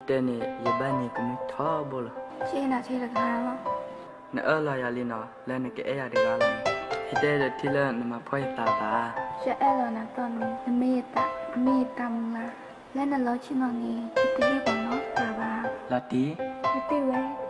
တဲန့ၣ် ယဘၣ်န့ၢ်ကမုၢ်ထီဘိလီၤ. နအၢၣ်လီၤယၤလံနီၤ လၢနကအဲၣ်ယၤတဂၤလီၤ. ယတဲဒီးထံၣ်လၢနမၤဖှီၣ်ယသးဘၣ်. ယအဲၣ်လီၤနၤတီၢ်န့ၣ် နမ့ၢ်ယသးမုာ်လၤ. လၢနလီၢ်ဆ့ၣ်နီၤန့ၣ် ယတဟ့ၣ်ပှၤနီတဂၤဘၣ်. လီၤတံၢ်, ယတ့ၢ်ဝဲ.